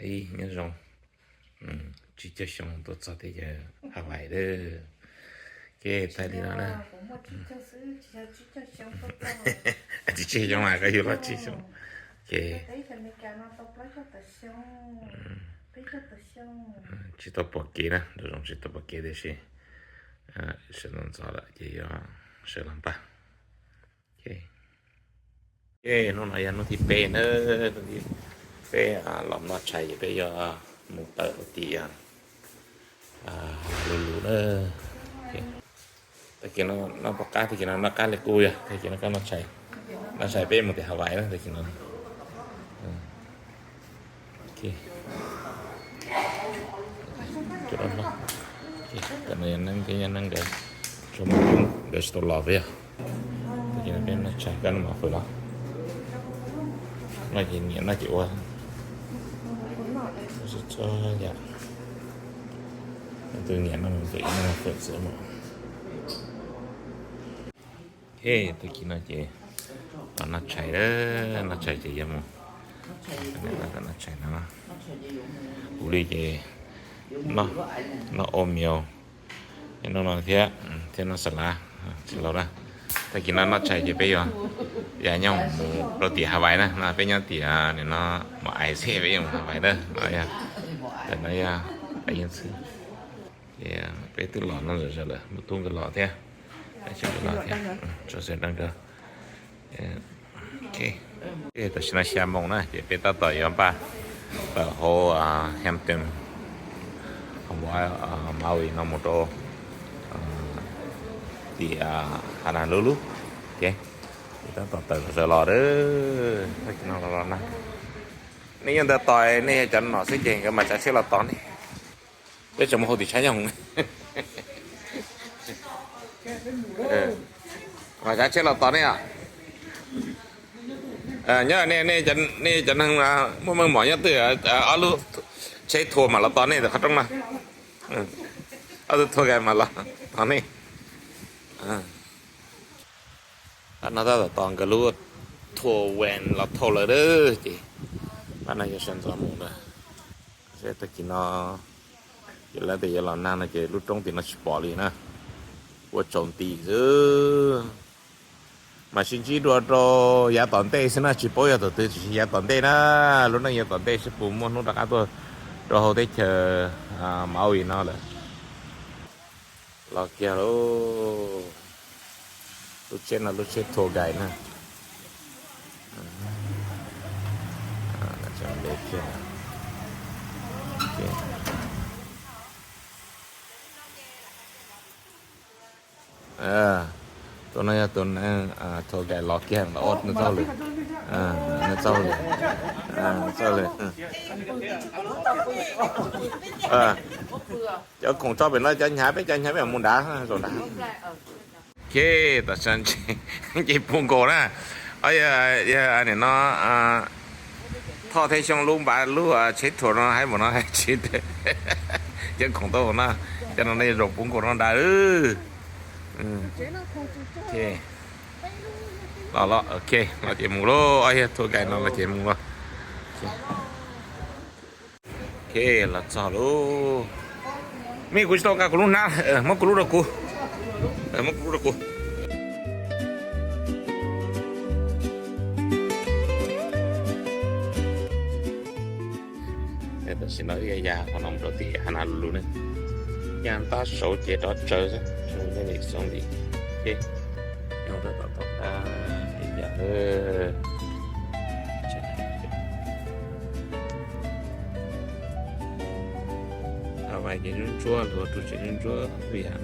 Ib nyob zoo, tsib caug xyoo tuaj txog teb chaws Hawaii lawm. Ces tag li no na, tsib caug xyoo mas koj yug los tsib xyoo. Ces tsis tau pom kev na, zoo tsis tau pom kev tiam sis sawv ntxov ntxov lawm ces yuav sawv los npaj. Hnub no yog hnub thib peb na, hnub thib peb los noj tshais ces peb yuav mus tawm rau tim Honolulu na. Tag kis no noj pom qab, tag kis no noj qab li kuj yog tag kis no koj noj tshais, noj tshais peb mus tim Hawaii na tag kis no. Nkawd tsis tau los peb yog, tag kis no peb noj tshais koj noj mov fwm los, noj ces niam noj ces ua, txhob yam, tus niam noj mov fwm, noj mov fwm xwb mas. Tag kis no ces los noj tshais, noj tshais ces yuav mus, noj tshais no, kuv li ces noj oatmeal, noj no thiab, thiab noj xas lav, tsis laus na. Tag kis no noj tshais ces peb yuav, yuav nyob mus rau tim Hawaii na, no peb nyob tim no mus ais xwb peb yuav mus Hawaii na, no yog, no yog, ces peb twb los no lawm, lawm mus tub nkawd los thiab, los thiab, tso xeeb dab nkawd. Tam sim no xya moos na ces peb tab tom yuav npaj tawm hauv Hampton, hauv Maui no mus rau tim Honolulu. Ces tab tom tawm sawv los, tag kis no los na. Nej yog ntawd tos, nej yog cov nom xwb ces nkawd mas tsav tsheb los tos nej. Peb tseem mus hauv tim Tshab Nyoog, mas tsav tsheb los tos nej os. Nyob nej, nej cov neeg muaj meej mom nyob twg, ob lub tsheb thua mas los tos nej ntawm qhov rooj no. Ob tug thua gai mas los tos nej. Pab no tab tom tos nkawd lub thua wen los thauj lawm ces pab no yuav sawv ntxov mus lawm. Tag kis no ces lawv tias yuav los nag no ces lub roob tim no tsis pom li na, ua tsaus nti xwb. Mas sib ntsib dua rau yav tom ntej xwb na, tsis paub yog thaum twg tiam sis yav tom ntej na, lub neej yav tom ntej seb puas muaj hnub rov qab tuaj rau hauv teb chaws Maui no lawm. Los kiag lauj, lub tsheb no lub tsheb tour guide na. Tus no yog tus tour guide los kiag, nws txoj hauj lwm, nws txoj hauj lwm, nws txoj hauj lwm. Cov khoom tso pem no cov hnyav peb, cov hnyav peb mus nrad, zaum nrad. Ces tam sim no nce pus nkaus na, yog nim no Thoj thiab Xyooj lub npav lub tsheb tour no haib npaum no tsis, cov khoom tau no, cov no nej zaum pus nkaus no nrad. Los los, ok, los ces mus lauj, yog tour guide no los ces mus lauj. Ok, los txog lauj. Mej, kuv tsis tau nqa kuv lub hnab, muab kuv lub rau kuv, muab kuv lub rau kuv. Tam sim no wb ya qhov no mus rau tim Honolulu ne, ya ntab saud ces rov tsawv xwb, zoo li xyoo li. Ok, nyob rau tom toj qab ya, Hawaii ces ntsuab ntsuab, luag rau tsev ntsuab ntsuab yam.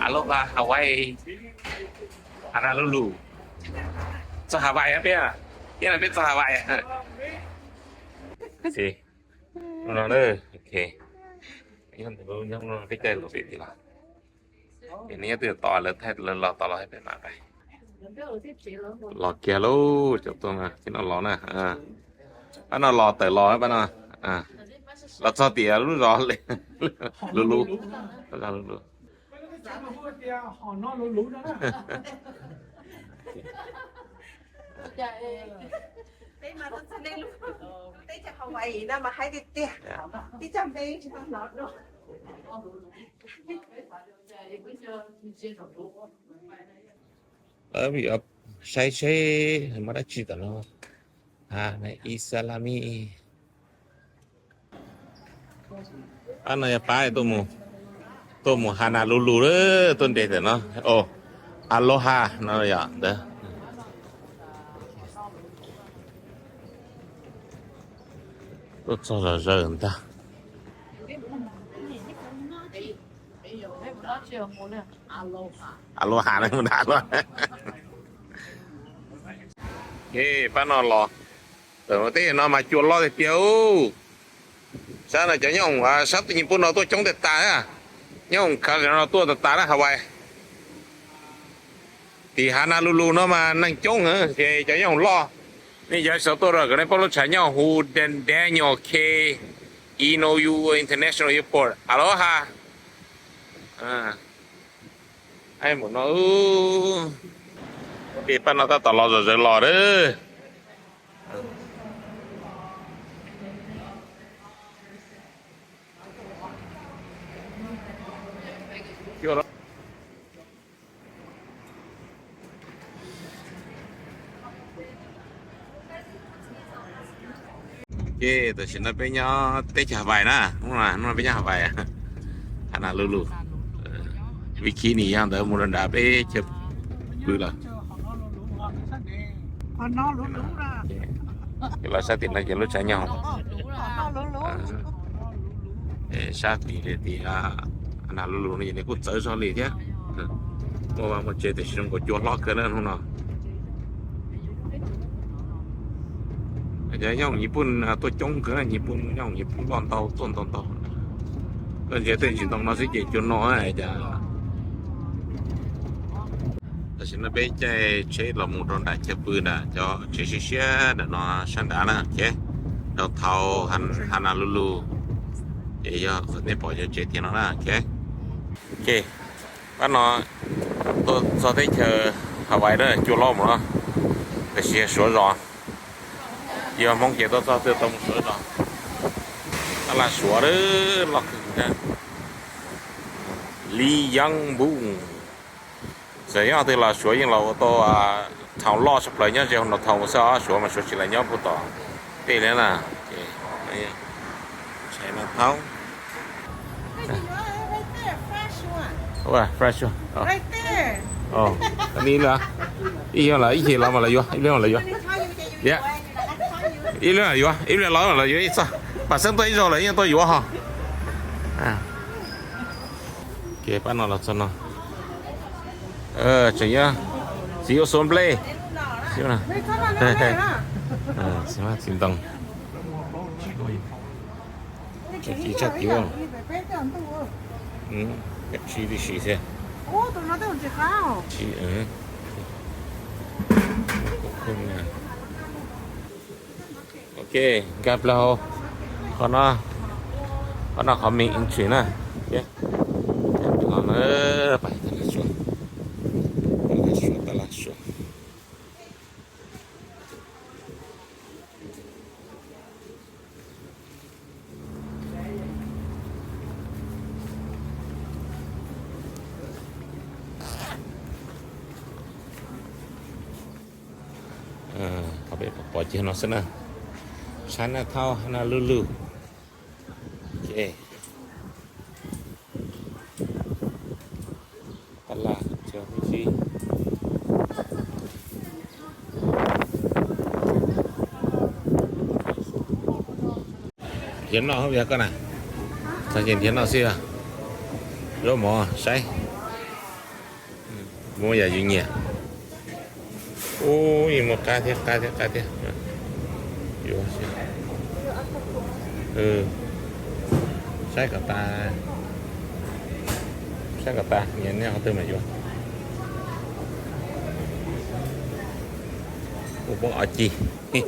Aloha Hawaii. Honolulu. Txog Hawaii peb, peb no peb txog Hawaii. Hnub no, ok, nyob no peb caij lus pem tim los. Ces nej nyob twg tos lawv thaij lawv los tos los peb mam pais. Los kiag lauj, cov tuaj no, ces no los na. Pab no los tawm los pab no. Los txog tias lub zos Luluv. Teb mas teb chaws Hawaii no mas haib tiag tiag, tib tsoom npe tsis tau hnov dua. Lawv yuav saib seb muaj dab tsi tom no. Isalami. Pab no yog pab tuaj mus Honolulu, tuaj nres ntawm no. Aloha no yom ntawd. Tuaj txog zom zaws ntag. Aloha na, mus da aloha. Pab no los, teb no mas cua loj tiag tiag. Sab no cov nyob hoom sab teb nyij pub no tuaj coob tas tas, nyob hoom California no tuaj tas tas na Hawaii. Tim Honolulu no mas neeg coob ces cov nyob hoom loj. Nej cov xav tuaj rau kom nej paub lub tshav nyob hu Daniel K. Inouye International Airport. Aloha. Peb pab no tab tom los zom zaws los lawm. Ces tam sim no peb nyob teb chaws Hawaii na, hnub no peb nyob Hawaii, Honolulu. Bikini yog ntawd mus rau nram peb chaw pw lawm. Ces los sab tim no ces lub tshav nyob. Sab tim tim Honolulu no ces nws kuj txawv zog li thiab. Muaj vaj muaj tsev tiam sis zoo nkaus cua hlob kawg na hnub no. Cov nyob hoom Nyij Pooj tuaj coob kawg, Nyij Pooj nyob hoom Nyij Pooj loj ntau tuaj ntau ntau. Koj ntsia tej ntsis ntoo no xwb ces cua no cas. Tam sim no peb caij tsheb los mus rau nram chaw pw nram cov tsev siab siab nram no sab nrad na, ok. Downtown Honolulu, ces yog qhov nej pom cov tsev tiag no na, ok. Ok, pab no tuaj txog teb chaws Hawaii na, cua loj mus no, tiam sis yog Suav zos. Yog Hmoob ces tuaj txog twb tau mus Suav zos. Tab laj Suav loj kawg. Li Yangbu. Txawm yog twg los Suav yeej los ua tau thaum loj tshaj plaws nyob ze hauv no thaum xwb os, Suav mas Suav tsis los nyob puag tom tej li na. Ntshai no thaub. Fresh. Ib leeg los ib chim los mas lawv yuav, ib leeg mas lawv yuav. Ib leeg los yuav, ib leeg los mas lawv yuav ib txoj. Pam Xeeb tuaj ib zaug lawv yeej tuaj yuav ho. Ces pab no los txog no. Tseem yog txiv ua xua nplej. Txiv ntoo. Tsis tshaj tim ua. Tsis tib si thiab. Ok, nkag plaws hauv. Qhov no, qhov no qhov main entry na. Pais tab laj suav, tab laj suav. Qhov peb pom pom kiag no xwb na. Chinatown Honolulu. Ok. Tab laj cog me ntsis. Nrhiav noj hauv yog koj na. Txog ces nrhiav noj xwb os. Zaub mov saib. Muab yam yus nyiam. Ub, yeej muaj qab thiab qab thiab qab thiab. Yuav xwb. Saib kom tas, saib kom tas, nyiam noj qhov twg mas yuav. Kuv poob ob cig. Kuv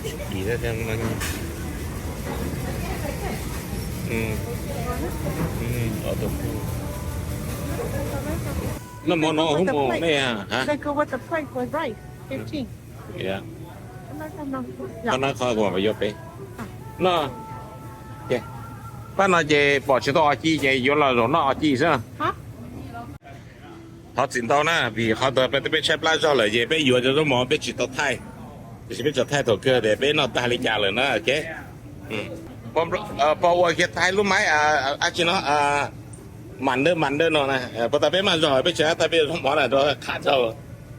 tsis kis thiab no. Noj mov no hub mos nej ha. Qhov no qhov kuv mam yuav peb no. Pab no ces pom tsis tau os ci ces yuav los zaum noj os ci xwb. Thov txim ntau na, vim qhov ntawd peb tshaib plab zog lawm ces peb yuav cov zaub mov peb tsis tau thaij, tiam sis peb tsuas thaij thaum kawg tias peb noj tag li cas lawm na, ok. Pog ua kiag thaij lub maib ab tsi no, mam dawb mam dawb no na, puas tas peb maj zog peb tseem thaij peb zaub mov na rau qab rau,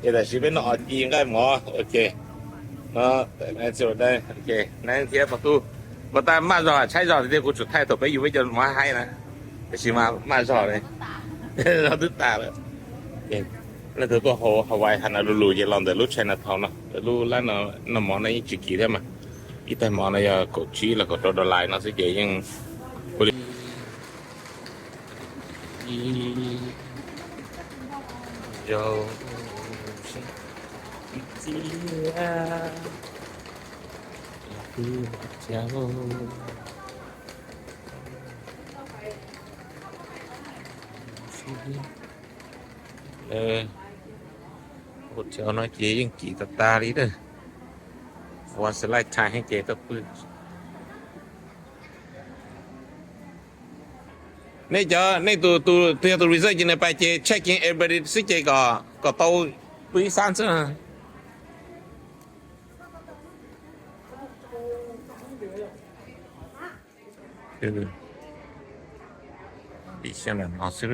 es tam sim peb noj os ci nqaij mov, ok. Thiab pog tub, puas tas maj zog tshaib zog tiag tiag kuv tsuas thaij thaum peb yuav peb cov mov haib na, tiam sis mas maj zog li, zog twb tas lawm. Leej twg tuaj Hawaii Honolulu ces los ntawm lub Chinatown no, lub lab no, noj mov no yeej tsis kim thiab mas. Ib tais mov no yog kaum tsib los kaum rau dollar no xwb ces yeej ua li. Zaum txiv, zaum txiv. Ua txog no ces yeej kim tag tag li na. Once a lifetime ces tuaj pw. Nej cov, nej tus, tus yog tus reserve ces nws pais ces check in everybody xwb ces kom, kom tau pw ib sab xwb. Ib xyoo no xwb.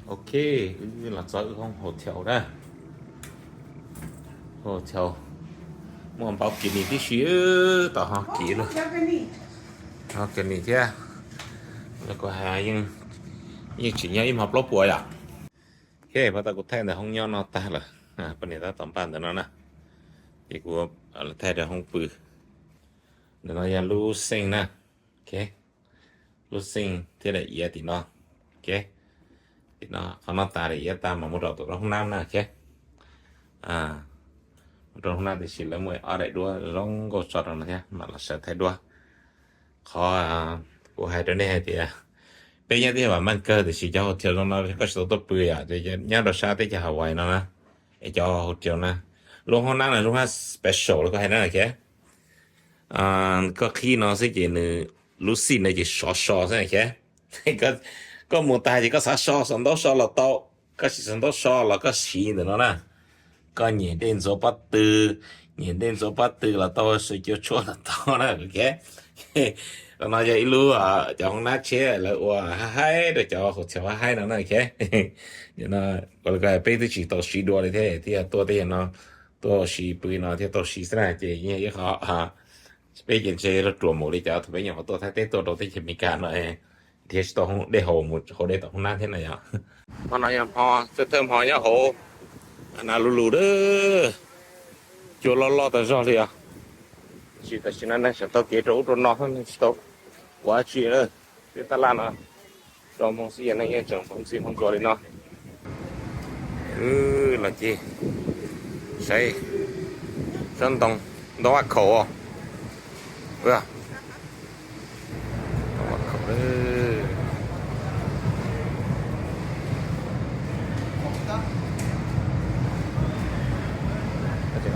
Ok, wb los txog wb hoob hotel na. Hotel muaj npau kis nis tib si, tom ho kis lug, ho kis nis thiab. Los kuv hais yeej tsim nyog ib hmo plaub puas yom. Ok, pab tas kuv thaij ntawm hoob nyob no tag lawm, poj niam tab tom npaj ntawm no na. Ces kuv thaij rau hoob pw. Ntawm no yog lub sink na. Ok, lub sink thiab daim iav tim no. Ok, tim no qhov no tas daim iav tas mas mus rau tom rau hoob nab na. Ok, mus rau hoob nab tiam sis lawv muaj ob daim duab zoo nkauj tso rau no thiab mam los sawv thaij duab. Qhov kuv hais rau nej hais tias peb nyob teb chaws vam meej kawg tiam sis cov hotel zoo no koj tsis tau tuaj pw yom, nyob rau sab teb chaws Hawaii no na, es cov hotel na, lub hoob nab no lub hab special los koj hais na. Ok, koj qhib no xwb ces nws lub sink no ces sov so xwb. Ok, koj mus tag ces koj xav so xov ntaub so los tau, koj tsis xav ntaub so los koj siv ntawm no na. Koj nyem dej ntxuav pob tw, nyem dej ntxuav pob tw los tau, sawv cua tshuaj los tau na. Ok, no yog ib lub cov hoob nab tsheb lawv ua haib haib rau cov hotel haib haib no na. Ok, peb twb tsis tau siv dua li thiab, thiaj tuaj tej no, tuaj siv pw no thiaj tau siv xwb na. Ces yog ib qho peb ces ntshe ruam mus li cov thaum peb nyuam qhuav tuaj Thaib teb tuaj rau teb chaws Amelikas no, thiab tsis tau dej haus mus haus dej tom hoob nab thiab na yom. Hmo no yog hmo thawj hmo nyob hauv Honolulu, cua loj loj tas zog li os. Tiam sis tam sim no neeg tseem taug kev rau ub rau no, neeg tsis tau ua dab tsi. Tej tab laj no rau hmo xwb yeej tseem hmoov ntxi hmoov ntsuav li no. Los ces saib tsob ntoo, ntoo vaj khaum. Ntoo vaj khaum, Tab